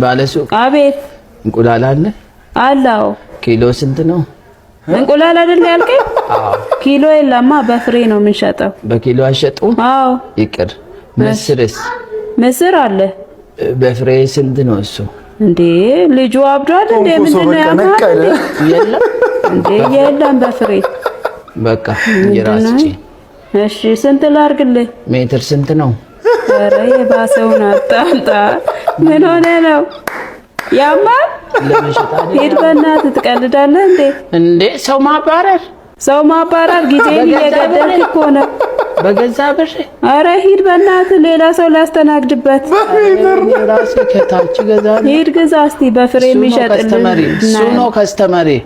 ባለሱቅ። አቤት። እንቁላል አለ? አለው። ኪሎ ስንት ነው? እንቁላል አይደል ያልከኝ? ኪሎ የለማ፣ በፍሬ ነው የምንሸጠው። በኪሎ አሸጡም? አዎ። ይቅር። ምስርስ? ምስር አለ። በፍሬ ስንት ነው እሱ? እንዴ፣ ልጁ አብዷል እንዴ? ኮንኮሶ ምንድን ነው በቃ ያማል ነቀለ። የለም። እንዴ? የለም በፍሬ። በቃ እንጀራ ስጪ። እሺ፣ ስንት ላርግልህ? ሜትር ስንት ነው? ኧረ የባሰውን አታምጣ። ምን ሆነ ነው ያማል? ለመሸጥ አይደል? ሂድ በእናትህ፣ ትቀልዳለህ እንዴ? እንዴ፣ ሰው ማባረር! ሰው ማባረር፣ ጊዜን እየገደልክ እኮ ነው። በገዛ ብር። ኧረ ሂድ በእናትህ፣ ሌላ ሰው ላስተናግድበት። እኔ ራሴ ከታች ገዛለሁ። ሂድ ግዛ እስቲ በፍሬ እሱ ነው የሚሸጥልን። customer ኤ፣ እሱ ነው customer ኤ።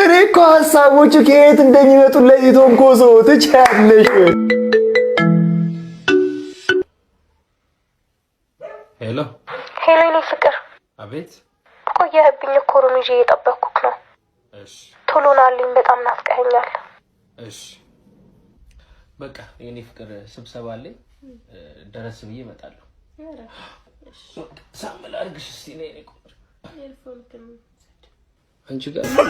እኔ እኮ ሀሳቦቹ ከየት እንደሚመጡ ለይቶንኮሶ ትችያለሽ። ሄሎ። ሄሎ የኔ ፍቅር። አቤት። ቆየህብኝ እኮ፣ room ይዤ እየጠበቅኩክ ነው። እሺ። ቶሎ ናልኝ፣ በጣም ናፍቀኸኛል። እሺ፣ በቃ የኔ ፍቅር፣ ስብሰባ አለኝ፣ ደረስ ብዬ እመጣለሁ። ሳም ላድርግሽ እስኪ፣ ነይ የኔ ቆንጆ። አንቺ ጋር ነው።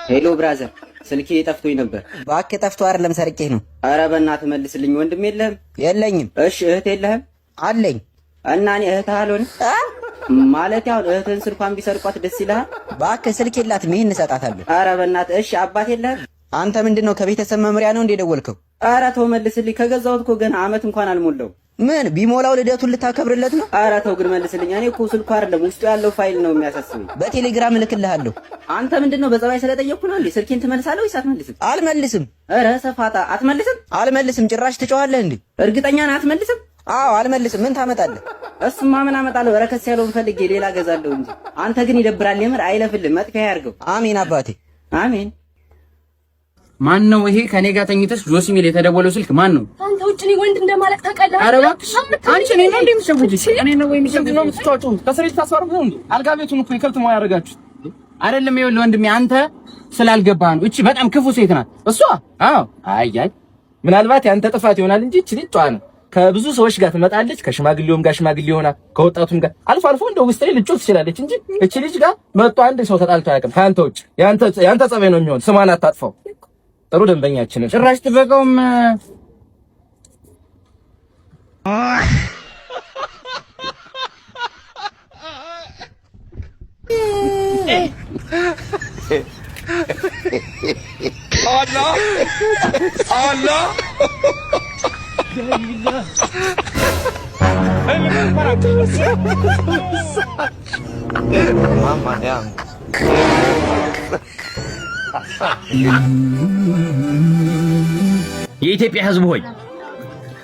Hello brother፣ ስልኬ ጠፍቶኝ ነበር። እባክህ፣ ጠፍቶ አይደለም፣ ሰርቄህ ነው። አረ በእናትህ መልስልኝ። ወንድም የለህም? የለኝም። እሺ፣ እህት የለህም? አለኝ። እና እኔ እህትህ አልሆንም? ማለት አሁን እህትህን ስልኳን ቢሰርቋት ደስ ይልሃል? እባክህ፣ ስልክ የላትም፣ ይህን እሰጣታለሁ። አረ በእናትህ። እሺ፣ አባት የለህም? አንተ ምንድን ነው፣ ከቤተሰብ መምሪያ ነው እንደ ደወልከው? አረ ተው መልስልኝ። ከገዛሁት እኮ ገና አመት እንኳን አልሞላው። ምን ቢሞላው ልደቱን ልታከብርለት ነው? አረ ተው ግን መልስልኝ። እኔ እኮ ስልኩ አይደለም፣ ውስጡ ያለው ፋይል ነው የሚያሳስበኝ። በቴሌግራም እልክልሃለሁ። አንተ ምንድን ነው፣ በጸባይ ስለጠየቅኩ ነው እንዴ? ስልኬን ትመልሳለህ ወይስ አትመልስም? አልመልስም። ኧረ ሰፋጣ፣ አትመልስም? አልመልስም። ጭራሽ ትጮኻለህ እንዴ? እርግጠኛ ነህ አትመልስም? አዎ፣ አልመልስም። ምን ታመጣለህ? እሱማ ምን አመጣለሁ? ረከስ ያለውን ፈልጌ ሌላ ገዛለሁ እንጂ። አንተ ግን ይደብራል። የምር አይለፍልህ፣ መጥፊያ ያርገው። አሜን አባቴ። አሜን። ማን ነው ይሄ? ከኔ ጋር ተኝተሽ ጆሲ ሚል የተደወለው ስልክ ማን ነው? አንተ ውጭ እኔ ወንድ እንደማለቅ ታውቃለህ? ኧረ እባክሽ አንቺ፣ እኔ ነው እንዴ የምትሸውጂኝ? እኔ ነው ወይ የምትሸውጂኝ? ነው የምትጫወጪው? ከስሬ ታስፈርሙ እንዴ? አልጋ ቤቱን እኮ የከብት ሙያ ያደርጋችሁት አይደለም። ይኸውልህ ወንድሜ፣ አንተ ስላልገባህ ነው። እቺ በጣም ክፉ ሴት ናት እሷ። አዎ፣ አይ አይ፣ ምናልባት ያንተ ጥፋት ይሆናል እንጂ እቺ ልጅ ጨዋ ነው። ከብዙ ሰዎች ጋር ትመጣለች። ከሽማግሌውም ጋር ሽማግሌ ሆና፣ ከወጣቱም ጋር አልፎ አልፎ እንደው ውስጥ ላይ ልጮህ ትችላለች እንጂ እቺ ልጅ ጋር መጥቶ አንድ ሰው ተጣልቶ አያውቅም ከአንተ ውጭ። ያንተ ጸባይ ነው የሚሆን። ስሟን አታጥፋው። ጥሩ ደንበኛችንን ጭራሽ ጥበቃውም። Mama yangu. የኢትዮጵያ ሕዝብ ሆይ፣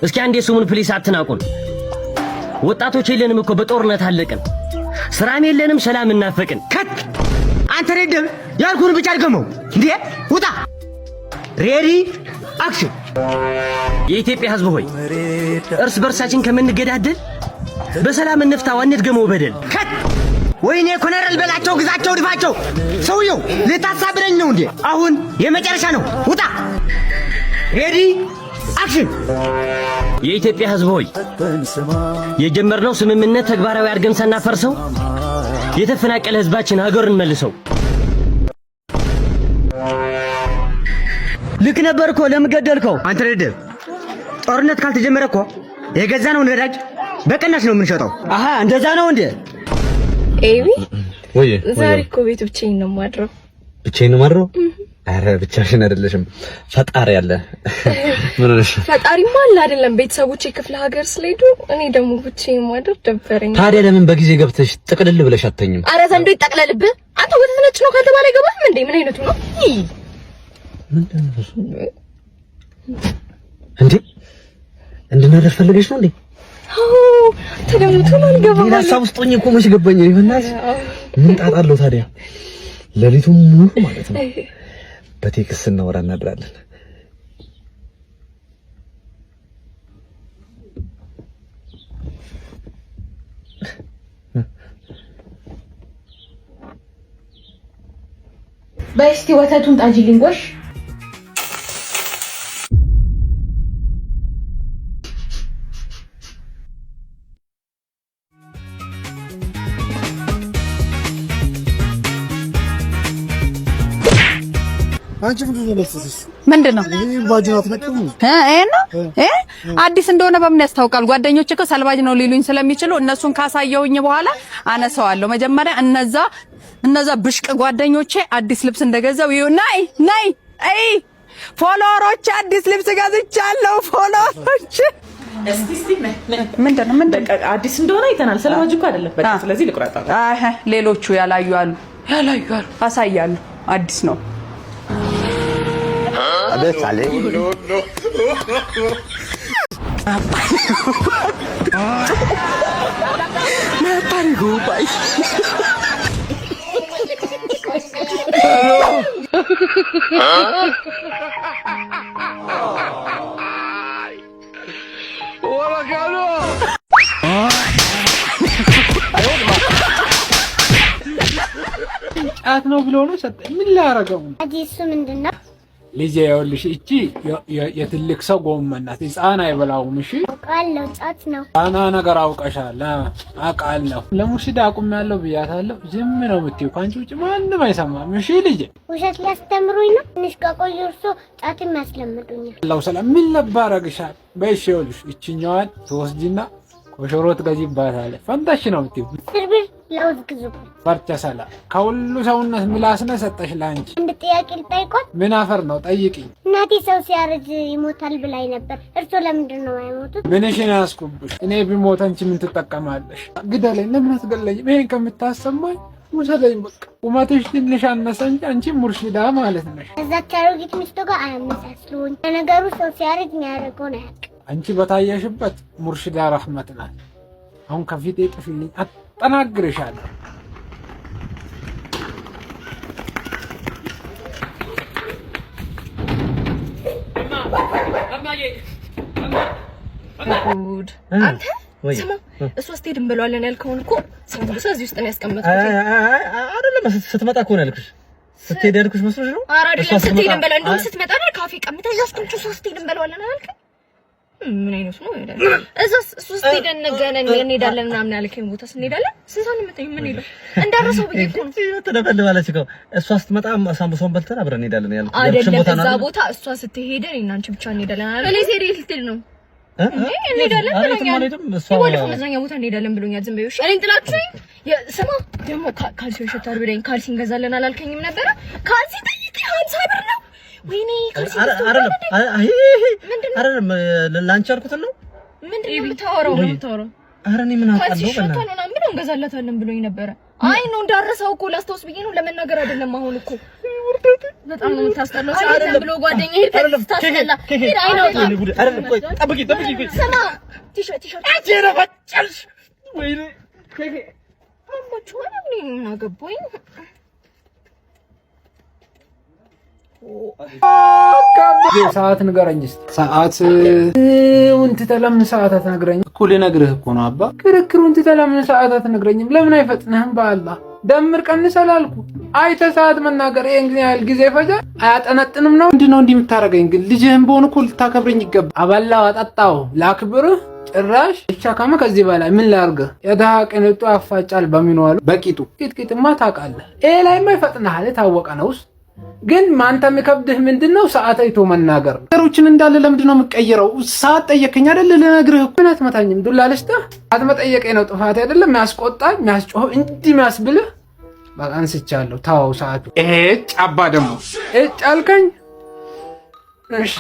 እስኪ አንዴ ስሙን please፣ አትናቁን። ወጣቶች የለንም እኮ፣ በጦርነት አለቅን። ስራም የለንም፣ ሰላም እናፈቅን። Cut! አንተ ደደብ፣ ያልኩህን ብቻ አድገመው እንዴ! ውጣ! Ready, action! የኢትዮጵያ ሕዝብ ሆይ፣ እርስ በርሳችን ከምንገዳደል በሰላም እንፍታው፣ አንድገመው በደል። Cut! ወይኔ ኮነረል በላቸው፣ ግዛቸው፣ ድፋቸው። ሰውየው ልታሳብረኝ ነው እንዴ? አሁን የመጨረሻ ነው። ውጣ! Ready, action! የኢትዮጵያ ሕዝብ ሆይ፣ የጀመርነው ስምምነት ተግባራዊ አድርገን ሳናፈርሰው የተፈናቀለ ሕዝባችን ሀገሩን መልሰው። ልክ ነበር እኮ፣ ለምን ገደልከው? አንተ ደደብ፣ ጦርነት ካልተጀመረ እኮ የገዛነው ነዳጅ በቅናሽ ነው የምንሸጠው። አሃ፣ እንደዛ ነው እንዴ? ኤቢ። ወይ። ዛሬ እኮ ቤት ብቻዬን ነው የማድረው። ብቻዬን ነው የማድረው? አረ ብቻሽን አይደለሽም፣ ፈጣሪ አለ። ምን ሆነሽ? ፈጣሪማ አለ አይደለም። ቤተሰቦቼ ክፍለ ሀገር ስለሄዱ እኔ ደግሞ ብቻዬን ማደር ደበረኝ። ታዲያ ለምን በጊዜ ገብተሽ ጥቅልል ብለሽ አተኝም? አረ ዘንዶ ይጠቅለልብህ። አንተ ወተት ነጭ ነው ካልተባለ አይገባህም እንዴ? ምን አይነቱ ነው? ምንድን ነው እሱ? እንዴ፣ እንድናደር ፈልገሽ ነው እንዴ? አዎ፣ አንተ ደግሞ ቶሎ አልገባህም። ሌላ ሀሳብ ውስጥ ሆኜ እኮ መች ገባኝ። እኔ በእናትሽ ምን ጣጣ አለው ታዲያ? ሌሊቱን ሙሉ ማለት ነው በ text ስናወራ እናድራለን። በይ እስቲ ወተቱን ጣጂልኝ ጎሽ። አንቺ ምንድን ነው ለብሰሽ? ምንድን ነው ይሄ ባጅን አትነቂውም? ይሄ ነው እ አዲስ እንደሆነ በምን ያስታውቃል? ጓደኞች እኮ ሰልባጅ ነው ሊሉኝ ስለሚችሉ እነሱን ካሳየውኝ በኋላ አነሳዋለሁ። መጀመሪያ እነዛ ብሽቅ ጓደኞቼ አዲስ ልብስ እንደገዛው ይኸው፣ ናይ ናይ፣ አይ follower ኦች፣ አዲስ ልብስ ገዝቻለሁ። Follower ኦች። እስቲ እስቲ ምንድን ነው ምንድን ነው? አዲስ እንደሆነ አይተናል። ሰልባጅ እኮ አይደለም። በቃ ስለዚህ ልቁረጠው። አይ ሌሎቹ ያላዩ አሉ፣ ያላዩ አሉ። አሳያለሁ። አዲስ ነው። አቤት አለ። ጫት ነው ብሎ ነው ሰጠኝ። ምን ላረገው? እሱ ምንድን ነው? ልጄ ይኸውልሽ፣ እቺ የትልቅ ሰው ጎመን ናት። ሕፃን አይበላውም። እሺ። አውቃለሁ፣ ጫት ነው። ጣና ነገር አውቀሻል። አውቃለሁ። ለሙርሺድ አቁሜያለሁ ብያታለሁ። ዝም ነው የምትይው። ከአንቺ ውጭ ማንም አይሰማም። እሺ ልጄ። ውሸት ሊያስተምሩኝ ነው። ትንሽ ከቆዩ እርሶ ጫትም ያስለምዱኛል። አላሁ ሰላም ምን ለባረግሻል። በይ እሺ፣ ይኸውልሽ እቺኛዋን ትወስጂና ኮሾሮ ትገዢባታለሽ። ፈንታሽ ነው የምትይው። 10 ብር ለውዝ ግዙበት። ፈርቸ ሰላ ከሁሉ ሰውነት ምላስ ነው ሰጠሽ ለአንቺ። አንድ ጥያቄ ልጠይቆት? ምን አፈር ነው ጠይቂኝ። እናቴ ሰው ሲያረጅ ይሞታል ብላኝ ነበር። እርሶ ለምንድን ነው የማይሞቱት? ምንሽን ያስኩብሽ? እኔ ብሞት አንቺ ምን ትጠቀማለሽ? ግደለኝ። ለምን አትገለኝም? ይሄን ከምታሰማኝ ውሰደኝ በቃ። ቁመትሽ ትንሽ አነሰ እንጂ አንቺ ሙርሺዳ ማለት ነሽ። እዛች አሮጊት ሚስቱ ጋር አያመሳስሉኝ። ለነገሩ ሰው ሲያረጅ የሚያደርገውን አያውቅም። አንቺ በታየሽበት ሙርሺዳ ረህመት ናት። አሁን ከፊቴ ጥፊልኝ፣ አጠናግርሻለሁ። ጉድ አንተ ስማ፣ እሷ ስትሄድ እንበለዋለን ያልከውን እኮ ሳምቡሳ እዚህ ውስጥ ነው ያስቀመጥኩት። አይደለም፣ ስትመጣ እኮ ነው ያልኩሽ። ስትሄድ ያልኩሽ መስሎሽ ነው? ኧረ አይደለም፣ ስትሄድ እንበላ። እንደውም ስትመጣ አይደል ካፌ ቀምታ እያስቀምጪው፣ እሷ ስትሄድ እንበለዋለን አላልክም? ምን አይነቱ ነው? እዛ እሱ ስትሄድ እንሄዳለን ምናምን ያልከኝ ቦታ ስንሄዳለን ስንት ሰዓት ነው የምትይኝ? ምን ይለው እንዳረሰው ብዬ እኮ ነው። ትደበልባለች እኮ። እሷ ስትመጣ ሳምቡሳውን በልተን አብረን እንሄዳለን ያልኩሽ አይደለም ቦታ ነው እዛ አይደል? ቦታ እሷ ስትሄድ እኔና አንቺ ብቻ እንሄዳለን አለ። እኔ ስሄድ የት ልትሄድ ነው? እንሄዳለን ብሎኛል። የባለፈው መዝናኛ ቦታ እንሄዳለን ብሎኛል። ዝም በይው እሺ። እኔን ጥላችሁኝ። ስማ ደግሞ ካልሲው ይሸታል ብለኝ ካልሲ እንገዛለን አላልከኝም ነበረ? ካልሲ ጠይቄ 50 ብር ነው። ወይኔ ካልሲ አይደለም አይደለም፣ ለአንቺ ያልኩትን ነው። ምንድን ነው የምታወራው? ኧረ እኔ ምን ካልሲ አውቃለሁ? ይሸታል ምናምን ብለው እንገዛላታለን ብሎኝ ነበረ። አይ ነው እንዳረሳው እኮ ላስታውስ ብዬ ነው፣ ለመናገር አይደለም። አሁን እኮ በጣም ነው የምታስጠላው። ሰዓት ብሎ ጓደኛዬ ሄድ ታስጠላ። ሄድ አይናውጣ። አይደለም፣ ቆይ ጠብቂኝ፣ ጠብቂኝ፣ ቆይ። ስማ ቲሸርት ቲሸርት አንቺ የረፈጨልሽ ወይኔ አማችሁ እኔ ምን አገባኝ? ሰዓት ንገረኝ እስኪ። ሰዓት ትተህ ለምን ሰዓት አትነግረኝም? እኮ ልነግርህ እኮ ነው አባ። ክርክሩን ትተህ ለምን ሰዓት አትነግረኝም? ለምን አይፈጥንህም? በአላህ ደምር ቀንስ አላልኩ። አይተህ ሰዓት መናገር ይሄን ያህል ጊዜ ይፈጃል? አያጠነጥንም ነው? ምንድን ነው እንዲህ የምታደርገኝ ግን? ልጅህን በሆን እኮ ልታከብረኝ ይገባል። አበላው አጠጣው ላክብርህ ጭራሽ ይቻካማ ከዚህ በላይ ምን ላርግህ? የድሃ ቅንጡ ያፋጫል በሚኗሉ በቂጡ ቂጥቂጥማ ታውቃለህ። ይሄ ላይማ ይፈጥንሃል፣ የታወቀ ነውስ። ግን ማንተ የሚከብድህ ምንድን ነው? ሰዓት አይቶ መናገር ነው። ነገሮችን እንዳለ ለምንድን ነው የምትቀይረው? ሰዓት ጠየቅከኝ አይደል? ልነግርህ እኮ። ምን አትመታኝም? ዱላ ልስጥህ? ሰዓት መጠየቄ ነው ጥፋት አይደለም። የሚያስቆጣኝ የሚያስጮህ እንዲህ የሚያስብልህ በቃ አንስቻለሁ። ተወው ሰዓቱ። እጭ አባ ደግሞ እጭ አልከኝ። እሺ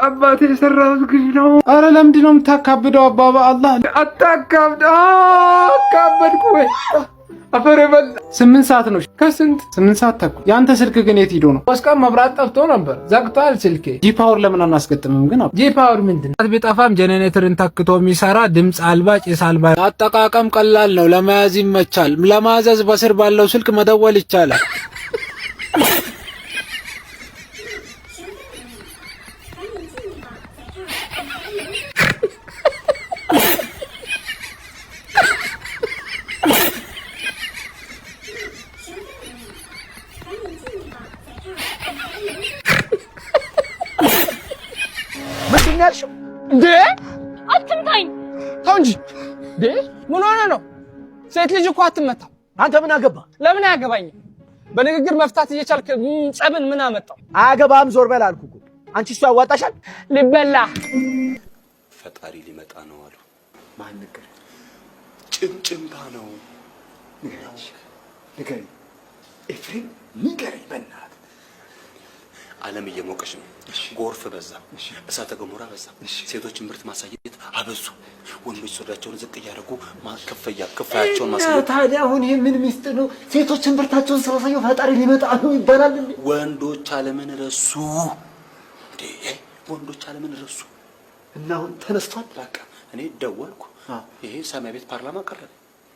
አባቴ የሰራሁት ግፍ ነው። አረ ለምንድን ነው የምታካብደው? አባ በአላህ አታካብድ። አካበድኩ ወይ አፈር የበላ። 8 ሰዓት ነው ከስንት 8 ሰዓት ተኩል። የአንተ ስልክ ግን የት ሂዶ ነው? 3 ቀን መብራት ጠፍቶ ነበር፣ ዘግቷል ስልኬ። G Power ለምን አናስገጥምም ግን? G Power ምንድን ነው? ቢጠፋም ጄኔሬተርን ተክቶ የሚሰራ ድምፅ አልባ ጭስ አልባ። አጠቃቀም ቀላል ነው፣ ለመያዝ ይመቻል። ለማዘዝ በስር ባለው ስልክ መደወል ይቻላል። ምንድን ነው ያልሽው? እንዴ አትምታኝ! ተው እንጂ። እንዴ ምን ሆነ ነው? ሴት ልጅ እኮ አትመታም። አንተ ምን አገባ? ለምን አያገባኝም? በንግግር መፍታት እየቻልክ ጸብን ምን አመጣው? አያገባህም፣ ዞር በል አልኩህ እኮ። አንቺ እሱ ያዋጣሻል። ሊበላ ፈጣሪ ሊመጣ ነው አሉ። ማን ነገር? ጭምጭምታ ነው። ንገረኝ፣ ንገረኝ ኤፍሬም፣ ንገረኝ በእናትህ። ዓለም እየሞቀች ነው። ጎርፍ በዛ፣ እሳተ ገሞራ በዛ። ሴቶች ምርት ማሳየት አበዙ። ወንዶች ሱሪያቸውን ዝቅ እያደረጉ ማከፈያ ክፋያቸውን እና ማሳየት። ታዲያ አሁን ይሄ ምን ሚስጥር ነው? ሴቶች እምብርታቸውን ስላሳየው ፈጣሪ ሊመጣ ነው ይባላል እንዴ? ወንዶች ዓለምን ረሱ እንዴ! ወንዶች ዓለምን ረሱ። እና አሁን ተነስቷል። በቃ እኔ ደወልኩ። ይሄ ሰማይ ቤት ፓርላማ ቀረበ።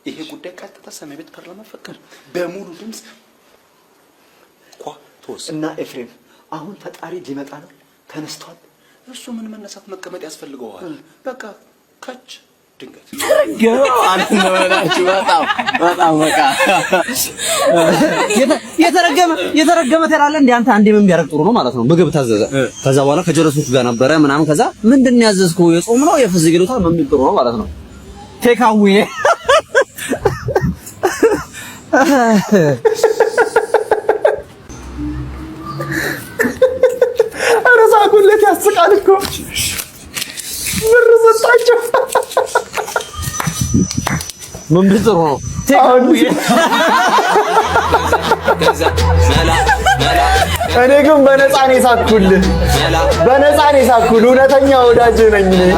ይሄ ጉዳይ ቀጥታ ሰማይ ቤት ፓርላማ ፈቀደ። በሙሉ ድምፅ ኳ ተወሰነ። እና ኤፍሬም አሁን ፈጣሪ ሊመጣ ነው፣ ተነስቷል። እሱ ምን መነሳት መቀመጥ ያስፈልገዋል? በቃ ከች ድንገት በጣም በጣም በቃ የተረገመ የተረገመ ትላለህ እንዴ አንተ? አንዴ ምን ቢያደርግ ጥሩ ነው ማለት ነው። ምግብ ታዘዘ። ከዛ በኋላ ከጀለሶቹ ጋር ነበረ ምናምን። ከዛ ምንድን ነው ያዘዝከው? የጾም ነው የፍስክ ይሉታል። ምን ቢል ጥሩ ነው ማለት ነው? Take away። ኧረ ሳቁለት፣ ያስቃል እኮ፣ ብር ሰጣቸው። ምን ቢል ጥሩ ነው? Take away። እኔ ግን በነፃ ነው የሳኩልህ፣ በነፃ ነው የሳኩልህ። እውነተኛ ወዳጅ ነኝ እኔ።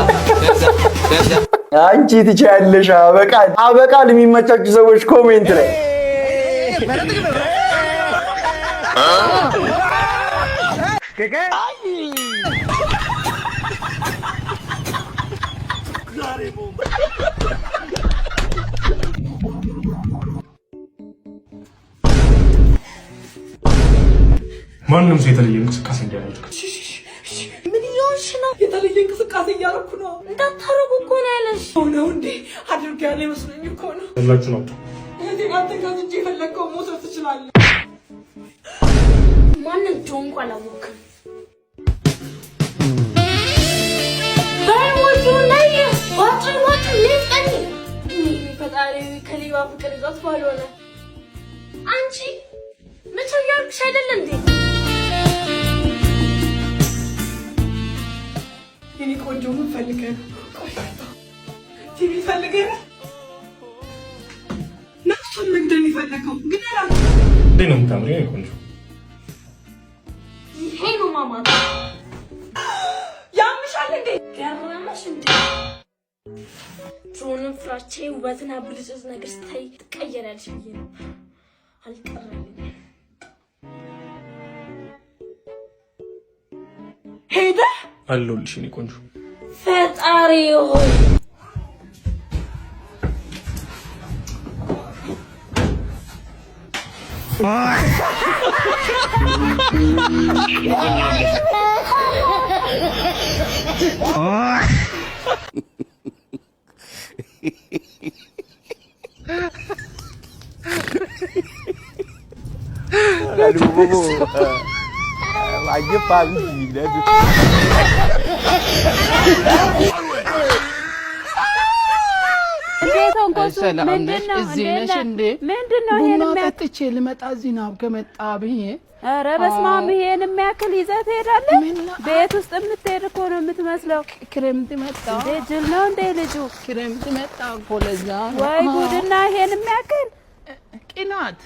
አንቺ ትችያለሽ። አበቃል አበቃል። የሚመቻችሁ ሰዎች comment ላይ። ማንም ሰው የተለየ እንቅስቃሴ እንዲያደርግ። ምን እየሆንሽ ነው? የተለየ እንቅስቃሴ እያደረኩ ነው። እንዳታረጉ እኮ ነው ያለሽ። ነው እንዴ? አድርግ ያለ ይመስለኝ እኮ ነው። ያላችሁን አውጡ። እህቴን አንተ ከዚህ የፈለግከው መውሰድ ትችላለህ። ማን እንደሆንኩ አላወቅም። በሞቱ ላይ ዋጭ ዋጭ ልቀኝ። ፈጣሪ ከሌባ ፍቅር ይዟት ባልሆነ። አንቺ መቼ እያልኩሽ አይደለ እንዴ? የኔ ቆንጆ ምን ፈልገህ ነው? ቆይ ቲቪ ፈልገህ ነው? ነፍሱን ምንድን ነው የፈለገው? ግን እንዴት ነው የምታምሪው የኔ ቆንጆ? ይሄ ነው ማማት። ያምሻል እንዴ? ገረመሽ እንዴ? ድሮንም ፍራቼ ውበትና ብልጭልጭ ነገር ስታይ ትቀየሪያለሽ ብዬ ነበር። አልቀረልኝም። ሄደ። አለሁልሽ የኔ ቆንጆ። ፈጣሪ ሆይ። እንዴት ሆንኮሱ? ሰላም ነሽ? ምንድን ነው? እዚህ እንዴት ነሽ ነህ? እንዴ? ምንድን ነው ይሄን ቡና የሚያክል? ጠጥቼ ልመጣ እዚህ ነው ከመጣ ብዬ። ኧረ በስመ አብ፣ ይሄን የሚያክል ይዘህ ትሄዳለህ? ቤት ውስጥ የምትሄድ እኮ ነው የምትመስለው። ክረምት መጣ እንዴ ጅል ነው እንዴ ልጁ? ክረምት መጣ እኮ ለዛ ነው። ወይ ጉድና ይሄን የሚያክል ቅናት።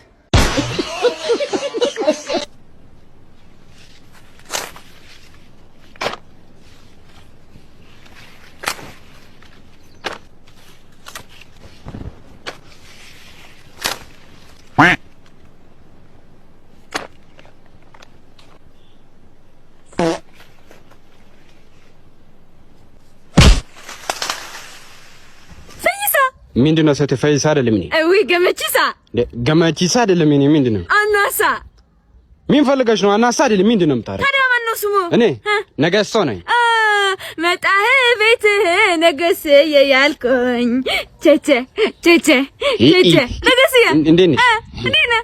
ፈይሳ። ምንድን ነው ሴት? ፈይሳ አይደለም እኔ። እዊ ገመቺሳ። ገመቺሳ አይደለም እኔ። ምንድን ነው? አናሳ። ምን ፈልገሽ ነው? አናሳ አይደለም። ምንድን ነው የምታደርጊው? ታዲያ ማን ነው ስሙ? እኔ ነገስቶ ነኝ። መጣህ ቤትህ ነገስዬ ያልኩኝ ቼቼ ቼቼ ቼቼ ነገስዬ። እንዴት ነሽ? እንዴት ነህ?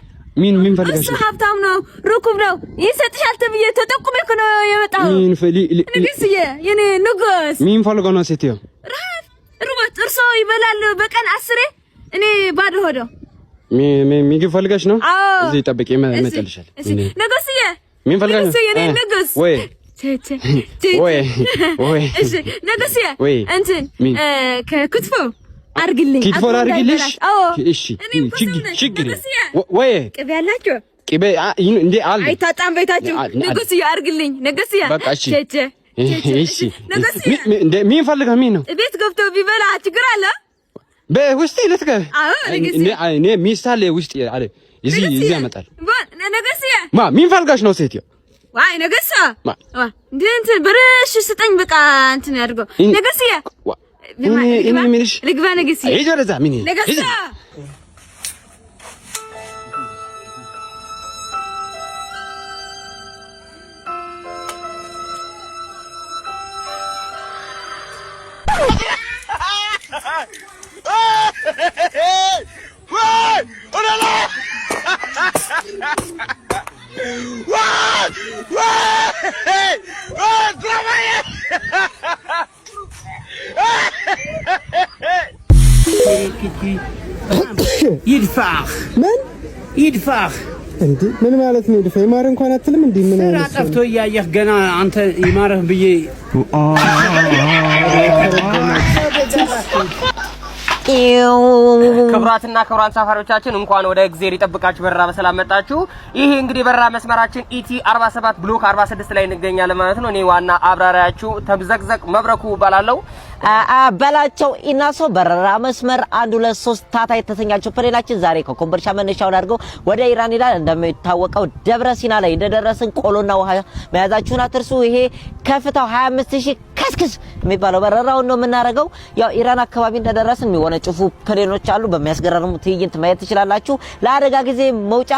ምን ፈልገሽ እሱ ነው? ሀብታም ነው፣ ርኩብ ነው፣ ይሰጥሻል ተብዬ ተጠቁሜ እኮ ነው የመጣኸው። ምን ፈሊ ንግስዬ የኔ ንጉስ። ምን ፈልገው ነው ሴትዮ? ረሃብ ርቦት እርሶ ይበላሉ በቀን 10፣ እኔ ባዶ ሆዶ። ምግብ ፈልገሽ ነው? አዎ። እዚህ ጠብቂ፣ እመጣልሻለሁ። እሺ ንጉስዬ፣ ምን ፈልገሽ ነው? ንጉስዬ፣ የኔ ንጉስ። ወይ ቼ ቼ ቼ። ወይ ወይ። እሺ ንጉስዬ፣ ወይ። እንትን ምን? ከክትፎ አርግልኝ። ክትፎ አብሮ ላድርግልሽ? እንዳይበላሽ። አዎ። እሺ፣ እኔም እኮ ሰው ችግር ነኝ። ችግር ንጉስዬ፣ ወይ። ቅቤ አላችሁ? ቅቤ እንዴ አለ። አይታጣም ቤታችሁ። ንጉስዬ አርግልኝ። ንጉስዬ። በቃ እሺ። ቼ ቼ። እሺ እንዴ ምን ፈልገህ ምን ነው? ቤት ገብቶ ቢበላ ችግር አለ? በውስጥ ልትገቢ? አዎ ንጉስዬ። እኔ ሚስት አለ ውስጥ አለ፣ እዚህ እዚህ ያመጣል። ንጉስዬ። ማ ምን ፈልጋሽ ነው ሴትዮ? ዋይ ንጉስ፣ ማ ዋ እንትን ብርሽ ስጠኝ፣ በቃ እንትን ያድርገው። ንጉስዬ። እኔ የምልሽ ልግባ ንጉስዬ። ሂጂ ወደዛ። ምን ንጉስ። ሂጂ። ይድፋህ። ምን ይድፋህ? እንዴ ምን ማለት ነው? ይድፋ ይማር እንኳን አትልም እንዴ? ምን ስራ አይነት ሰው ጠፍቶ እያየህ ገና አንተ ይማርህ ብዬ። ክቡራትና ክቡራን ተሳፋሪዎቻችን እንኳን ወደ እግዜር ይጠብቃችሁ በረራ በሰላም መጣችሁ። ይሄ እንግዲህ በረራ መስመራችን ET 47 block 46 ላይ እንገኛለን ማለት ነው። እኔ ዋና አብራሪያችሁ ተምዘግዘግ መብረኩ እባላለሁ። በላቸው ኢናሶ። በረራ መስመር 1 2 3 ታታ የተሰኛቸው plane ኣችን ዛሬ ከኮምቦልቻ መነሻውን አድርገው ወደ ኢራን ይላል። እንደሚታወቀው ደብረ ሲና ላይ እንደደረስን ቆሎና ውሃ መያዛችሁን አትርሱ። ይሄ ከፍታው 25,000 ከስክስ የሚባለው በረራውን ነው የምናደርገው። ያው ኢራን አካባቢ እንደደረስን የሚወነጭፉ plane ኦች አሉ። በሚያስገርሙ ትዕይንት ማየት ትችላላችሁ። ለአደጋ ጊዜ መውጫ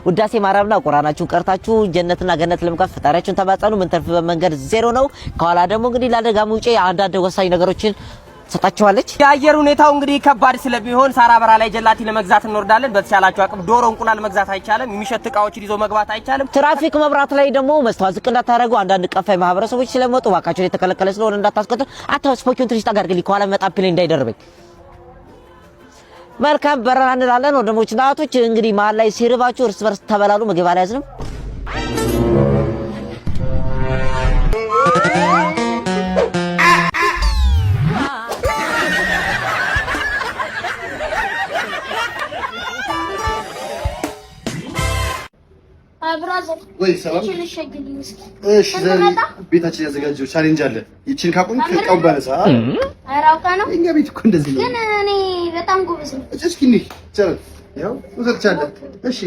ውዳሴ ማርያምና ቁርአናችሁን ቀርታችሁ ጀነትና ገነት ለመግባት ፈጣሪያችሁን ተማጸኑ። ምንተርፍበት መንገድ ዜሮ ነው። ከኋላ ደግሞ እንግዲህ ለአደጋ መውጫ አንዳንድ ወሳኝ ነገሮችን ሰጣችኋለች። የአየር ሁኔታው እንግዲህ ከባድ ስለሚሆን ሳራ በራ ላይ ጀላቲ ለመግዛት እንወርዳለን። በተቻላችሁ አቅም ዶሮ፣ እንቁላል መግዛት አይቻልም። የሚሸት እቃዎችን ይዞ መግባት አይቻልም። ትራፊክ መብራት ላይ ደግሞ መስተዋት ዝቅ እንዳታደርጉ፣ አንዳንድ ቀፋይ ማህበረሰቦች ስለመጡ እባካችሁን የተከለከለ ስለሆነ እንዳታስቆጥሩ። አታ ስፖኪውን ትንሽ ጠጋ አድርግልኝ፣ ከኋላ መጣ plane እንዳይደርበኝ። መልካም በረራ እንላለን። ወንድሞችና እህቶች እንግዲህ መሀል ላይ ሲርባችሁ እርስ በርስ ተበላሉ። ምግብ አልያዝንም። Brother. ወይ ሰላም። እቺን ሸግልኝ እስኪ። እሺ ዛሬ ቤታችን ያዘጋጀው challenge አለ። ይቺን ካቆምክ እቃው በነፃ። ኧረ አውቃ ነው። እኛ ቤት እኮ እንደዚህ ነው። ግን እኔ በጣም ጎበዝ ነኝ። እስኪ እንሂድ። ይቻላል። ያው መውሰድ ትችላለህ። እሺ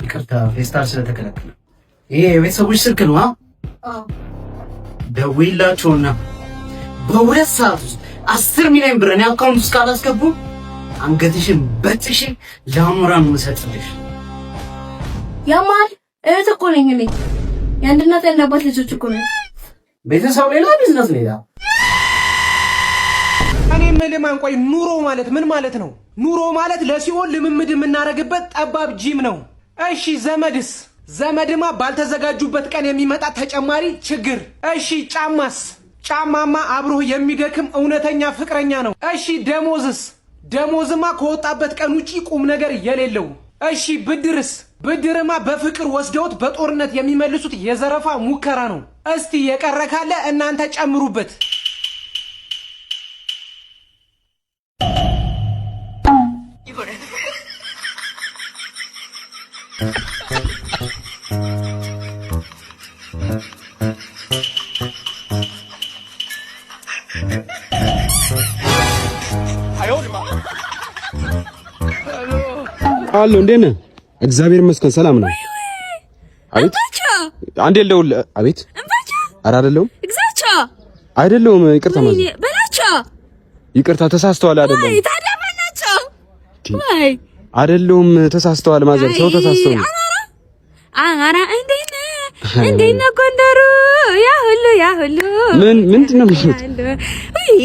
ይቅርታ ፌስታል ስለተከለከለ። ይሄ የቤተሰቦች ስልክ ነው። ደውይላቸውና በ2 ሰዓት ውስጥ 10 ሚሊዮን ብር እኔ account ውስጥ ካላስገቡ አንገትሽን በጥሼ ለአሞራ ነው የምሰጥልሽ። ያማል፣ እህት እኮ ነኝ እኔ። የአንድ እናት የአንድ አባት ልጆች እኮ ነን። ቤተሰብ ሌላ፣ ቢዝነስ ሌላ። እኔ የምልህ ማን፣ ቆይ ኑሮ ማለት ምን ማለት ነው? ኑሮ ማለት ለሲኦል ልምምድ የምናደርግበት ጠባብ ጂም ነው። እሺ ዘመድስ? ዘመድማ ባልተዘጋጁበት ቀን የሚመጣ ተጨማሪ ችግር። እሺ ጫማስ? ጫማማ አብሮህ የሚደክም እውነተኛ ፍቅረኛ ነው። እሺ ደሞዝስ? ደሞዝማ ከወጣበት ቀን ውጪ ቁም ነገር የሌለው። እሺ ብድርስ? ብድርማ በፍቅር ወስደውት በጦርነት የሚመልሱት የዘረፋ ሙከራ ነው። እስቲ የቀረ ካለ እናንተ ጨምሩበት። አሎ እንዴት ነህ? እግዚአብሔር ይመስገን ሰላም ነው። አቤት አንዴ ልደውል። አቤት። ኧረ አይደለሁም። ግዛቸው። አይደለሁም። ይቅርታ ማለት በላቸው። ይቅርታ ተሳስተዋል። አይደለሁም። ወይ ታዲያ ማናቸው? ወይ አይደለሁም። ተሳስተዋል። ማዘር ሰው ተሳስተው ነው። አራ እንዴት ነህ? እንዴት ነህ ጎንደሩ? ያ ሁሉ ያ ሁሉ ምን ምንድን ነው የሚሉት? ውይ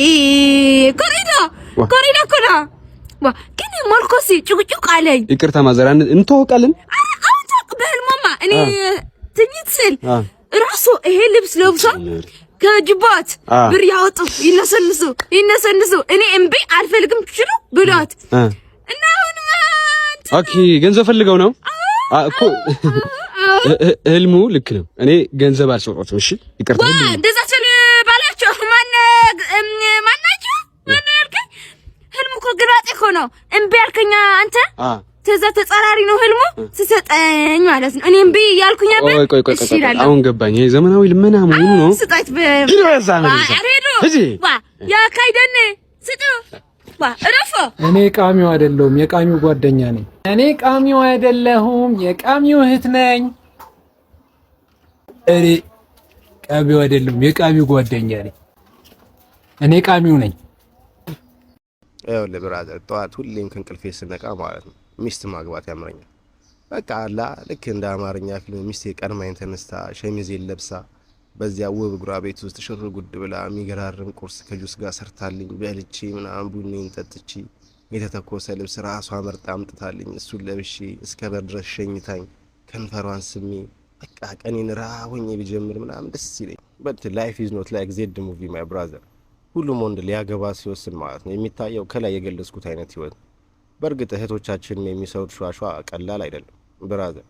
ኮሪዳ ኮሪዳ እኮ ነው። ዋ ግን መልኮሲ ጭቅጭቅ አለኝ። ይቅርታ ማዘር እንተዋወቃለን። አሁን ታውቅ በህልሟማ እኔ ትኝት ስል ራሱ ይሄ ልብስ ለብሶ ከጅባት ብር ያወጡ ይነሰንሱ ይነሰንሱ። እኔ እምቢ አልፈልግም ችሉ ብሏት እና አሁን Okay፣ ገንዘብ ፈልገው ነው እኮ ህልሙ። ልክ ነው። እኔ ገንዘብ አልሰጠሁትም። እሺ ይቅርታ። እንደዛ ስል ባላቸው ማናቸው ማነው ያልከኝ? ህልሙ እኮ ግላጤ እኮ ነው። እምቢ ያልከኝ አንተ ተዛ ተጻራሪ ነው ህልሙ ስሰጠኝ ማለት ነው። እኔ እምቢ እያልኩኝ ነበር። ቆይ ቆይ ቆይ፣ አሁን ገባኝ። ይሄ ዘመናዊ ልመና መሆኑ ነው። ስጣት ዋ ያካይደን ስጡ ዋ እረፎ። እኔ ቃሚው አይደለሁም፣ የቃሚው ጓደኛ ነኝ። እኔ ቃሚው አይደለሁም፣ የቃሚው እህት ነኝ። እኔ ቃሚው አይደለሁም፣ የቃሚው ጓደኛ ነኝ። እኔ ቃሚው ነኝ። ይኸውልህ brother፣ ጠዋት ሁሌም ከእንቅልፌ ስነቃ ማለት ነው ሚስት ማግባት ያምረኛል። በቃ አላ ልክ እንደ አማርኛ ፊልም ሚስቴ ቀድማኝ ተነስታ ሸሚዜን ለብሳ በዚያ ውብ እግሯ ቤት ውስጥ ሽር ጉድ ብላ የሚገራርም ቁርስ ከጁስ ጋር ሰርታልኝ በልቼ ምናምን ቡኔን ጠጥቼ የተተኮሰ ልብስ ራሷ መርጣ አምጥታልኝ እሱን ለብሼ እስከ በር ድረስ ሸኝታኝ ከንፈሯን ስሜ በቃ ቀኔን ራሆኜ ብጀምር ምናምን ደስ ይለኝ። But life is not like that movie, my brother። ሁሉም ወንድ ሊያገባ ሲወስን ማለት ነው የሚታየው ከላይ የገለጽኩት አይነት ህይወት። በእርግጥ እህቶቻችንም የሚሰሩት ሿሿ ቀላል አይደለም brother።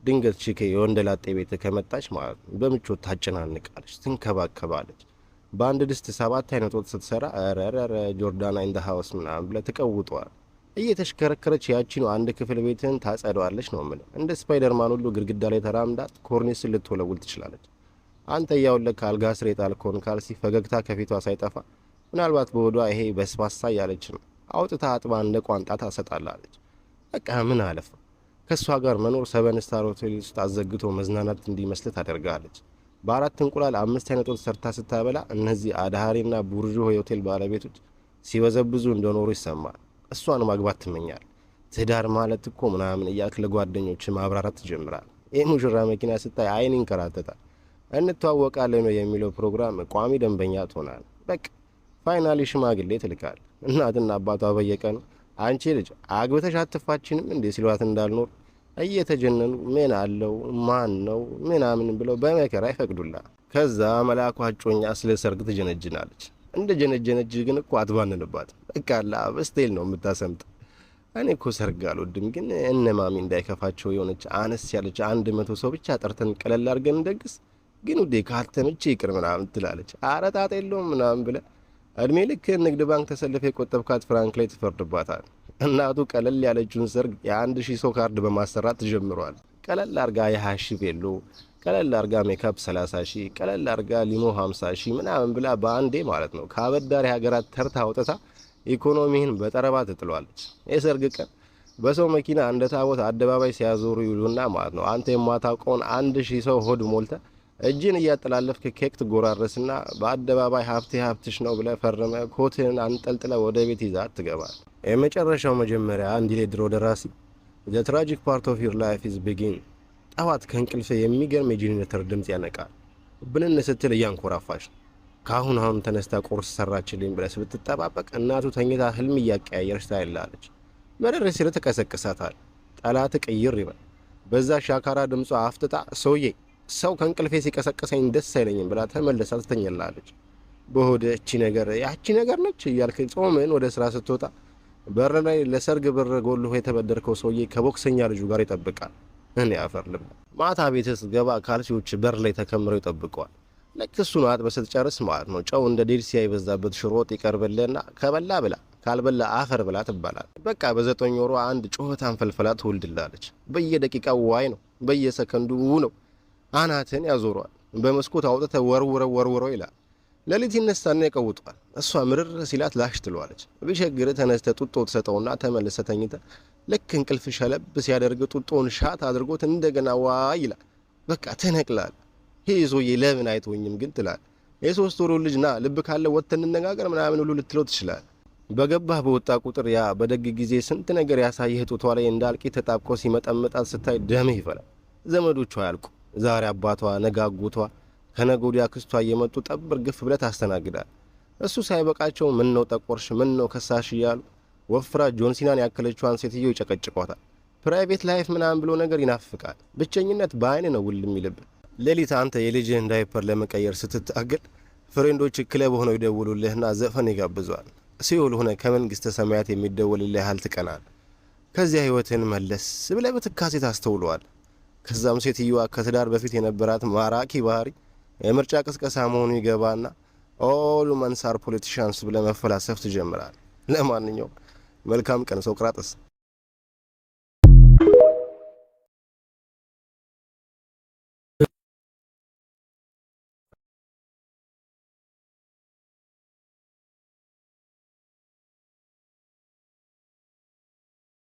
ድንገት ቺኬ የወንደ ላጤ ቤት ከመጣች ማለት ነው በምቾት ታጨናንቃለች፣ ትንከባከባለች። በአንድ ድስት ሰባት አይነት ወጥ ስትሰራ ረረረ ጆርዳና in the house ምናምን ብለህ ትቀውጠዋል። እየተሽከረከረች ያቺኑ አንድ ክፍል ቤትህን ታጸደዋለች ነው የምልህ። እንደ ስፓይደርማን ሁሉ ግድግዳ ላይ ተራምዳ ኮርኒስን ልትወለውል ትችላለች። አንተ እያወለቅክ አልጋ ስር የጣልከውን ካልሲ ፈገግታ ከፊቷ ሳይጠፋ ምናልባት በሆዷ ይሄ በስባሳ እያለች ነው አውጥታ አጥባ እንደ ቋንጣ ታሰጣላለች። በቃ ምን አለፈ ከእሷ ጋር መኖር seven star ሆቴል ውስጥ አዘግቶ መዝናናት እንዲመስል ታደርጋለች። በአራት እንቁላል አምስት አይነት ወጥ ሰርታ ስታበላ እነዚህ አድሃሪና ቡርዥ የሆቴል ባለቤቶች ሲበዘብዙ እንደኖሩ ይሰማል። እሷን ማግባት ትመኛል። ትዳር ማለት እኮ ምናምን እያልክ ለጓደኞች ማብራራት ትጀምራል። የሙሽራ መኪና ስታይ አይን ይንከራተታል። እንተዋወቃለን ነው የሚለው ፕሮግራም ቋሚ ደንበኛ ትሆናል። በቃ finally ሽማግሌ ትልካል። እናትና አባቷ በየቀኑ አንቺ ልጅ አግብተሽ አትፋችንም እንዴ ሲሏት እንዳልኖር እየተጀነኑ ምን አለው ማን ነው ምናምን ብለው በመከራ ይፈቅዱላል። ከዛ መላኳ እጮኛ ስለ ሰርግ ትጀነጅናለች። እንደ ጀነጀነች ግን እኮ አትባንንባት። በቃ በ style ነው የምታሰምጥ። እኔ እኮ ሰርግ አልወድም፣ ግን እነ ማሚ እንዳይከፋቸው የሆነች አነስ ያለች 100 ሰው ብቻ ጠርተን ቀለል አድርገን እንደግስ፣ ግን ውዴ ካልተመቸ ይቅር ምናምን ትላለች። ኧረ ጣጣ የለውም ምናምን ብለህ እድሜ ልክ ንግድ ባንክ ተሰልፈ የቆጠብካት ፍራንክ ላይ ትፈርድባታል። እናቱ ቀለል ያለችውን ሰርግ የ1000 ሰው ካርድ በማሰራት ትጀምረዋል። ቀለል አርጋ የ20 ሺህ ቬሎ፣ ቀለል አርጋ ሜካፕ 30 ሺህ፣ ቀለል አርጋ limo 50 ሺህ ምናምን ብላ በአንዴ ማለት ነው ከአበዳሪ ሀገራት ተርታ አውጥታ ኢኮኖሚህን በጠረባ ትጥሏለች። የሰርግ ቀን በሰው መኪና እንደ ታቦት አደባባይ ሲያዞሩ ይውሉና ማለት ነው አንተ የማታውቀውን 1000 ሰው ሆድ ሞልተ እጅን እያጠላለፍክ ኬክ ትጎራረስና በአደባባይ ሀብቴ ሀብትሽ ነው ብለህ ፈርመህ ኮትህን አንጠልጥለህ ወደ ቤት ይዛ ትገባል። የመጨረሻው መጀመሪያ እንዲል የድሮ ደራሲ the tragic part of your life is begin። ጠዋት ከእንቅልፍ የሚገርም የጄኔሬተር ድምፅ ያነቃል። ብንን ስትል እያንኮራፋሽ ነው። ከአሁን አሁን ተነስታ ቁርስ ሰራችልኝ ብለህ ብትጠባበቅ እናቱ ተኝታ ህልም እያቀያየረች ታይላለች። መረር ሲል ትቀሰቅሳታል። ጠላት ቅይር ይበል። በዛ ሻካራ ድምጿ አፍጥጣ ሰውዬ ሰው ከእንቅልፌ ሲቀሰቅሰኝ ደስ አይለኝም ብላ ተመልሳ ትተኛላለች። በሆድ እቺ ነገር ያቺ ነገር ነች እያልክ ጾምን ወደ ስራ ስትወጣ በር ላይ ለሰርግ ብር ጎልሆ የተበደርከው ሰውዬ ከቦክሰኛ ልጁ ጋር ይጠብቃል። እኔ አፈር ልብላ። ማታ ቤት ስትገባ ካልሲዎች በር ላይ ተከምረው ይጠብቀዋል። ልክ እሱን አጥበህ ስትጨርስ ማለት ነው ጨው እንደ ዴልሲያ የበዛበት ሽሮ ወጥ ይቀርብልህና ከበላ ብላ ካልበላ አፈር ብላ ትባላል። በቃ በ9 ወሯ አንድ ጩኸታን ፈልፈላ ትወልድላለች። በየደቂቃው ዋይ ነው፣ በየሰከንዱ ው ነው። አናትን ያዞረዋል። በመስኮት አውጥተህ ወርውረው ወርውረው ይላል። ሌሊት ይነሳና ይቀውጠዋል። እሷ ምርር ሲላት ላሽ ትለዋለች። ቢቸግር ተነስተ ጡጦ ትሰጠውና ተመልሰ ተኝተ ልክ እንቅልፍ ሸለብ ሲያደርግ ጡጦውን ሻት አድርጎት እንደገና ዋይ ይላል። በቃ ትነቅላል። ይህ ሰውዬ ለምን አይተወኝም ግን ትላል። የ3 ወሩ ልጅ ና ልብ ካለ ወጥተን እንነጋገር ምናምን ሁሉ ልትለው ትችላል። በገባህ በወጣ ቁጥር ያ በደግ ጊዜ ስንት ነገር ያሳየህ ጡቷ ላይ እንዳልቂ ተጣብቆ ሲመጠምጣት ስታይ ደምህ ይፈላል። ዘመዶቿ አያልቁ። ዛሬ አባቷ፣ ነገ አጎቷ፣ ከነገ ወዲያ አክስቷ እየመጡ ጠብር ግፍ ብለህ ታስተናግዳል። እሱ ሳይበቃቸው ምን ነው ጠቆርሽ፣ ምን ነው ከሳሽ እያሉ ወፍራ ጆንሲናን ያከለችዋን ሴትዮ ይጨቀጭቋታል። Private life ምናምን ብሎ ነገር ይናፍቃል። ብቸኝነት በአይን ነው ውል የሚልብህ። ሌሊት አንተ የልጅህን ዳይፐር ለመቀየር ስትታገል friend ኦች ክለብ ሆነው ይደውሉልህና ዘፈን ይጋብዙሃል። ሲኦል ሆነ ከመንግስተ ሰማያት የሚደወልልህ ያህል ትቀናል። ከዚያ ህይወትህን መለስ ብለህ በትካዜ ታስተውለዋል። ከዛም ሴትዮዋ ከትዳር በፊት የነበራት ማራኪ ባህሪ የምርጫ ቅስቀሳ መሆኑ ይገባና all womens are politicians ብለህ መፈላሰፍ ትጀምራል። ለማንኛውም መልካም ቀን ሶቅራጥስ።